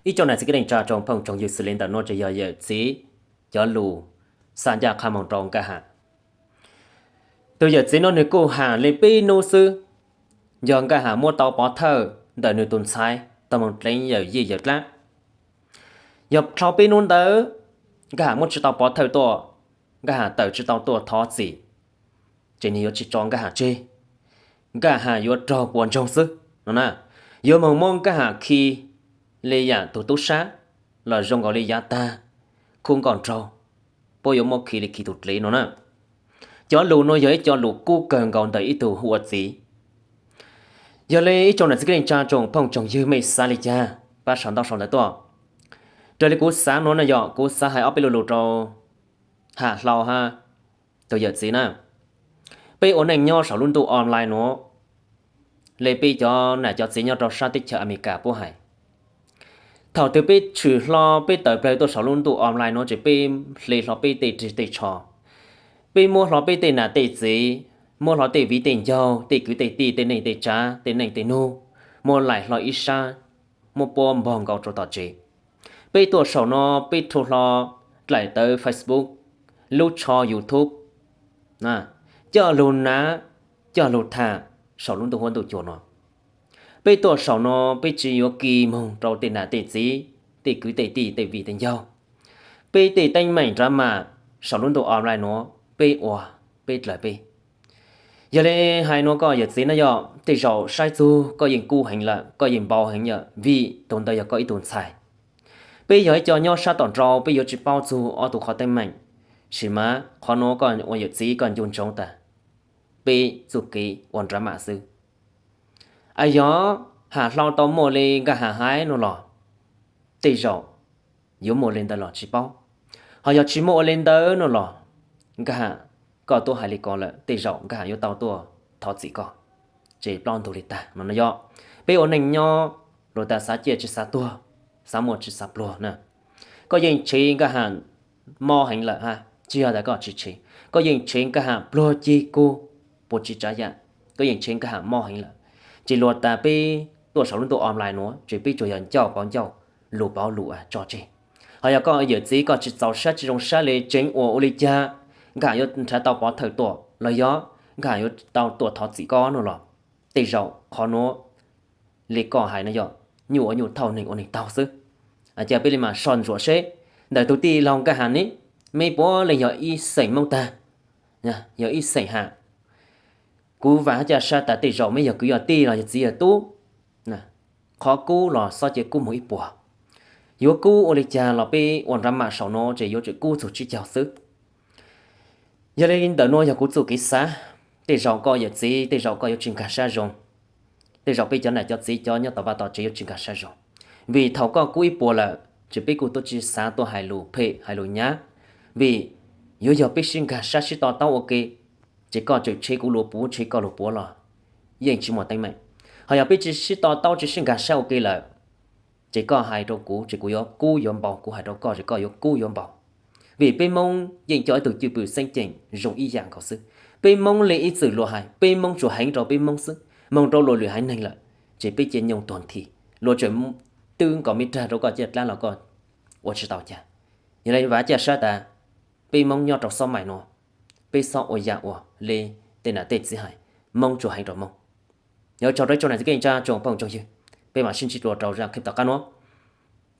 Ib tsoom nam txiv kwv tij neej tsa tsoom phooj tsoom ywg, xws li ntawm nuav tsuas yog yawm txiv cov lus xa ncaj qha moog rau Nkaj Ham. Tus yawm txiv nuav nwg kuj has le peb nub xwb, yog Nkaj Ham muab tau pov thawj ntawm nwg tug ntxhais tau moog dleev yawm yij yawm dlaab. Yog dlhau peb nub ntawd Nkaj Ham muab tsi tau pov thawj tuaj, Nkaj Ham tawm tsi tau tuaj thov txim, ces nwg yuav tsi tso Nkaj Ham tseg. Nkaj Ham yuav raug puas ntsoog xwb no na. Yuav moog muab Nkaj Ham khi le yaam tug tub sab los zoo nkaus le yav tag khub nkauj nraug, puab yuav muab khi le khi tug dlev no na. Cov lus nuav yog ib cov lus kub kawg nkaus ntawm ib tug hu ua txiv. Yog le ib tsoom nam txiv kwv tij neej tsa tsoom phooj tsoom ywg, mej xav le caag pab sau ntau sau ntawv tuaj. Raws le kuv xav nuav na yog kuv xav hais ob peb lu lus rau Ham Hlau hab tus yawm txiv na. Peb ua neej nyob saum lub ntuj online nuav, le peb cov nam cov txiv nyob rau sab teb chaws Amelikas puab hais, thaum twg peb tshwm hlo peb tawm plawg tuaj saum lub ntuj online nuav ces peb hle hlo peb tej rig tej tsho, peb muab hlo peb tej nam tej txiv, muab hlo tej viv tej ncaug, tej kwv tej tij, tej neej tej tsav, tej neej tej nub, muab laim hlo ib sab, muab puab npog nkaus rau tom tsev. Peb tuaj saum no peb rhu hlo dlaim tawv Facebook, lub tsho YouTube, coj lug nav, coj lug tham saum lub ntuj huab ntuj cua no. Peb tuaj saum no peb tsi yuav kis moog rau tej nam tej txiv, tej kwv tej tij, tej viv tej ncaug. Peb tej teeb meem nrhav mam saum lub ntuj online nuav peb ua, peb dlaws peb. Yog le hais nuav koj yawm txiv na yog tej zaum saib txug koj yeej kub heev lawm, koj yeej npau heev lawm vim tug ntawd yog koj ib tug ntxhais. Peb yog ib co nyob sab tom nrau peb yuav tsi paub txug ob tug qhov teeb meem, sis mas qhov nuav koj ua yawm txiv koj ncu ntsoov tas peb txuj kev ua nrhav mam xwb. Yog Ham Hlau tau muaj le Nkaj Ham hais nuav los tej zaum yuav muaj le ntawd los tsi paub. Ho yog tsi muaj ua le ntawd nuav los Nkaj Ham, koj tub hais le ko lawm tej zaum Nkaj Ham yuav tau tuaj thov txim koj. Ces plaub ntug le tag no no yog peb ua neej nyob luag tas xav ciaj tsi xav tuag, xav muaj tsi xav pluag na. Koj yeej tshev Nkaj Ham mob heev lawm ha, tsi yog tas koj tsi tshev, koj yeej tshev Nkaj Ham pluag cig kug puas tsi tsav yam, koj yeej tshev Nkaj Ham mob heev lawm. Ces luag tas peb tuaj saum lub ntuj online nuav ces peb tsuas yog ncauj pauv ncauj, lus pauv lus tso tseg. Ho yog koj yawm txiv koj tsi txaus sab tsi zoo sab le tseev ua ua le caag Nkaj Ham yuav nrhav tau pov thawj tuaj los yog Nkaj Ham yuav tau tuaj thov txim koj nuav los tej zaum qhov nuav le koj hais no yog nyuj ua nyuj thauj, neeg ua neeg taug xwb. Ces peb le mam soj ntsuam seb ntawm tug tij laug Nkaj Ham ne, meb puav leej yog ib xeem Moob tag, yog ib xeem Ham. Kuv vam hab ca sab tas tej zaum meb yog kwv yog tij los yog txiv yog tub, qhov kub los xob cia kub moog ib puas. Yuav kub ua le caag los peb ua nrhav mam saum nuav ces yuav tsum kub txug tsib caug xwb. Yog le ntawm nuav yog kuv txuj kev xav, tej zaum koj yawm txiv tej zaum koj yuav tsi nkag sab zoo, tej zaum peb cov nam cov txiv cov nyob tom vaj tom tsev yuav tsi nkag sab zoo. Vim thaum koj kub ib puas lawm ces peb kuj tuaj tsi xav tuaj hais lus phem hais lus nyab, vim yuav yog peb sib nkag sab sib to taub ua ke, ces koj tseem tshev kuv lus puav tshev koj lus puav los yeej tsi muaj teeb meem. Ho yog peb tsi sib to taub tsi sib nkag sab ua ke lawm, ces koj hais rau kuv ces kuv yuav kub yuav npau, kuv hais rau koj ces koj yuav kub yuav npau. Vim peb Moob yeej coj ib tug cwj pwm xeeb ceem zoo ib yam nkaus xwb. Peb Moob le ib txwm luag hais peb Moob tsuas heev rau peb Moob xwb, moog rau luag lwm haiv neeg lawm ces peb cia nyooj tuag nthi, luag tseem twb nkaus me rag rau koj ciaj dlaab los koj ua tsi tau cas. Yog le vam ca sab tas peb Moob nyob rau xob maim nuav, peb xob ua yam uas le tej nam tej txiv hais, Moob tsuas heev rau Moob. Yog tsaug rau ib tsoom nam txiv kwv tij neej tsa tsoom phooj tsoom ywg, peb mam sib ntsib dlua rau zaj clip tom qab nuav.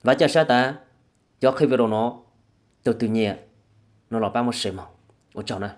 Vam ca sab tas cov clip video nuav, tug twg nyiam no los pab muab share moog. Ua tsaug na.